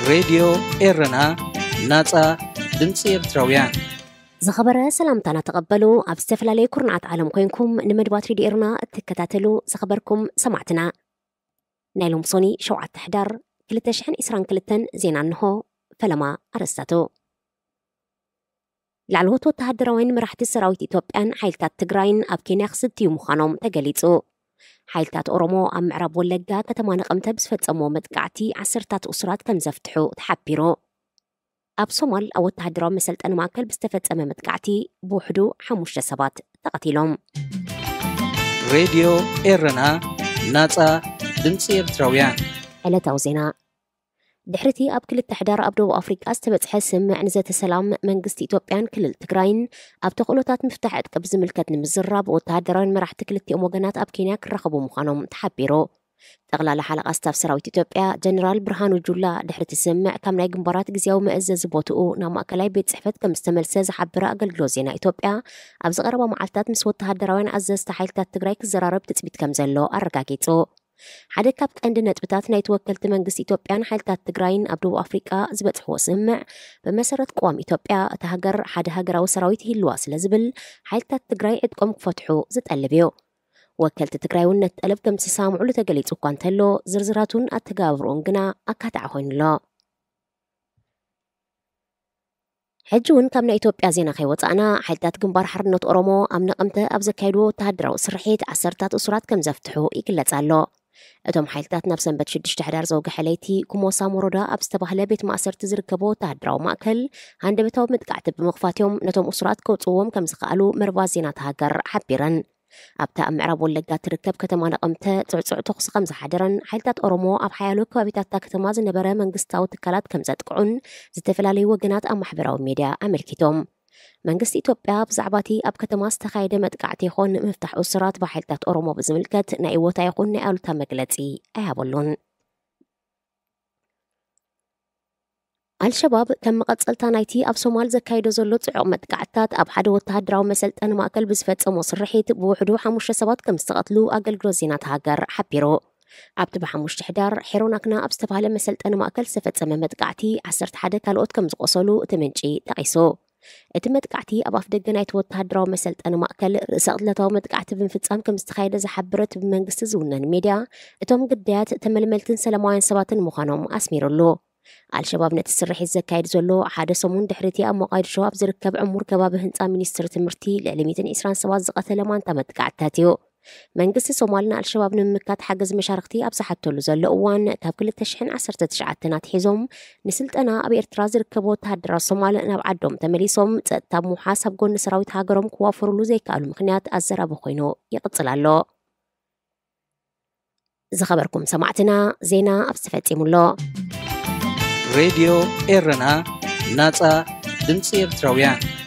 ሬድዮ ኤረና፣ ናጻ ድምጺ ኤርትራውያን። ዝኸበረ ሰላምታና ተቐበሉ። ኣብ ዝተፈላለዩ ኩርናዓት ዓለም ኮይንኩም ንመድባት ሬድዮ ኤረና እትከታተሉ ዝኸበርኩም ሰማዕትና፣ ናይ ሎም ሶኒ ሸውዓተ ሕዳር ክልተ ሽሕን ዕስራን ክልተን ዜና እንሆ። ፈለማ ኣርእስታቱ። ላዕለዎት ወተሃደራውያን መራሕቲ ሰራዊት ኢትዮጵያን ሓይልታት ትግራይን ኣብ ኬንያ ክዝትዩ ምዃኖም ተገሊጹ። ሓይልታት ኦሮሞ ኣብ ምዕራብ ወለጋ ከተማ ነቐምተ ብዝፈጸምዎ መጥቃዕቲ ዓሰርታት እሱራት ከም ዘፍትሑ ተሓቢሩ። ኣብ ሶማል ኣብ ወተሃደራዊ መሰልጠኒ ማእከል ብዝተፈጸመ መጥቃዕቲ ብውሕዱ ሓሙሽተ ሰባት ተቐቲሎም። ሬድዮ ኤረና፣ ናጻ ድምጺ ኤርትራውያን። ዕለታዊ ዜና። ድሕሪቲ ኣብ ክልተ ሕዳር ኣብ ደቡብ ኣፍሪቃ ዝተበጽሐ ስምምዕ ንዘተ ሰላም መንግስቲ ኢትዮጵያን ክልል ትግራይን ኣብ ተኽእሎታት ምፍታሕ ዕጥቂ ብዝምልከት ንምዝራብ ወተሃደራውያን መራሕቲ ክልቲኦም ወገናት ኣብ ኬንያ ክራኸቡ ምዃኖም ተሓቢሩ። ጠቕላላ ሓለቓ ስታፍ ሰራዊት ኢትዮጵያ ጀነራል ብርሃኑ ጁላ ድሕሪቲ ስምምዕ ካብ ናይ ግንባራት ግዝያዊ መእዘዚ ቦትኡ ናብ ማእከላይ ቤት ጽሕፈት ከም ዝተመልሰ ዝሓበረ ኣገልግሎት ዜና ኢትዮጵያ፣ ኣብ ዝቐረባ መዓልታት ምስ ወተሃደራውያን ኣዘዝቲ ሓይልታት ትግራይ ክዘራረብ ትጽቢት ከም ዘሎ ኣረጋጊጹ። ሓደ ካብ ቀንዲ ነጥብታት ናይ ተወከልቲ መንግስቲ ኢትዮጵያን ሓይልታት ትግራይን ኣብ ደቡብ ኣፍሪቃ ዝበጽሕዎ ስምምዕ፣ ብመሰረት ቅዋም ኢትዮጵያ፣ እታ ሃገር ሓደ ሃገራዊ ሰራዊት ይህልዋ ስለ ዝብል፣ ሓይልታት ትግራይ ዕጥቆም ክፈትሑ ዝጠልብ እዩ። ወከልቲ ትግራይ እውን ነቲ ጠለብ ከም ዝሰማምዕሉ ተገሊጹ እኳ እንተሎ፣ ዝርዝራቱን ኣተገባብርኡን ግና ኣካታዒ ኮይኑ ኣሎ። ሕጂ እውን ካብ ናይ ኢትዮጵያ ዜና ከይወጻእና፣ ሓይልታት ግንባር ሓርነት ኦሮሞ ኣብ ነቐምተ ኣብ ዘካየድዎ ወተሃደራዊ ስርሒት ዓሰርታት እሱራት ከም ዘፍትሑ ይግለጽ ኣሎ። እቶም ሓይልታት ናብ ሰንበት ሽዱሽተ ሕዳር ዘውግሐ ለይቲ ኩሞሳ ሞሮዳ ኣብ ዝተባህለ ቤት ማእሰርቲ ዝርከቦ ወተሃደራዊ ማእከል ሃንደበታዊ መጥቃዕቲ ብምኽፋት እዮም ነቶም እሱራት ከውጽእዎም ከም ዝኸኣሉ መርባት ዜና እታ ሃገር ሓቢረን። ኣብታ ኣብ ምዕራብ ወለጋ ትርከብ ከተማ ነቐምተ ጽዕጹዕ ተኹሲ ከም ዝሓደረን ሓይልታት ኦሮሞ ኣብ ሓያሎ ከባቢታት እታ ከተማ ዝነበረ መንግስታዊ ትካላት ከም ዘጥቅዑን ዝተፈላለዩ ወገናት ኣብ ማሕበራዊ ሜድያ ኣመልኪቶም። መንግስቲ ኢትዮጵያ ብዛዕባ እቲ ኣብ ከተማ ዝተኻየደ መጥቃዕቲ ይኹን ምፍታሕ እሱራት ብሓይልታት ኦሮሞ ብዝምልከት ናይ እወታ ይኹን ናይ ኣሉታ መግለጺ ኣይሃበሉን። ኣልሸባብ ከም መቐጸልታ ናይቲ ኣብ ሶማል ዘካይዶ ዘሎ ጽዑቕ መጥቃዕትታት ኣብ ሓደ ወተሃደራዊ መሰልጠኒ ማእከል ብዝፈጸሞ ስርሒት ብውሕዱ ሓሙሽተ ሰባት ከም ዝተቐትሉ ኣገልግሎት ዜና እታ ሃገር ሓቢሩ። ኣብቲ ብሓሙሽተ ሕዳር ሄሮናክና ኣብ ዝተባህለ መሰልጠኒ ማእከል ዝተፈጸመ መጥቃዕቲ ዓሰርተ ሓደ ካልኦት ከም ዝቖሰሉ እቲ ምንጪ ጠቒሱ። እቲ መጥቃዕቲ ኣብ ኣፍደገ ናይቲ ወተሃደራዊ መሰልጠኒ ማእከል ርእሰ ቅትለታዊ መጥቃዕቲ ብምፍጻም ከም ዝተኻየደ ዝሓበረ እቲ ብመንግስቲ ዝውነን ሜድያ፣ እቶም ግዳያት ተመልመልትን ሰላማውያን ሰባትን ምዃኖም ኣስሚሩሉ። ኣልሸባብ ነቲ ስርሒት ዘካይድ ዘሎ ሓደ ሰሙን ድሕሪቲ ኣብ ሞቃዲሾ ኣብ ዝርከብ ዕሙር ከባቢ ህንጻ ሚኒስትሪ ትምህርቲ ልዕሊ ሚእትን ዕስራን ሰባት ዝቐተለ ማንታ መጥቃዕትታት እዩ። መንግስቲ ሶማል ንኣልሸባብ ንምምካት ሓገዝ መሻርክቲ ኣብ ዝሓተሉ ዘሎ እዋን፣ ካብ ክልተ ሽሕን ዓሰርተ ትሽዓተን ኣትሒዞም ንስልጠና ኣብ ኤርትራ ዝርከቡ ወተሃደራት ሶማል ናብ ዓዶም ተመሊሶም ጸጥታ ምውሓስ ኣብ ጎኒ ሰራዊት ሃገሮም ክዋፈሩሉ ዘይከኣሉ ምኽንያት ኣዘራቢ ኮይኑ ይቕጽል ኣሎ። ዝኸበርኩም ሰማዕትና፣ ዜና ኣብዚ ተፈጺሙ ኣሎ። ሬድዮ ኤረና፣ ናጻ ድምጺ ኤርትራውያን።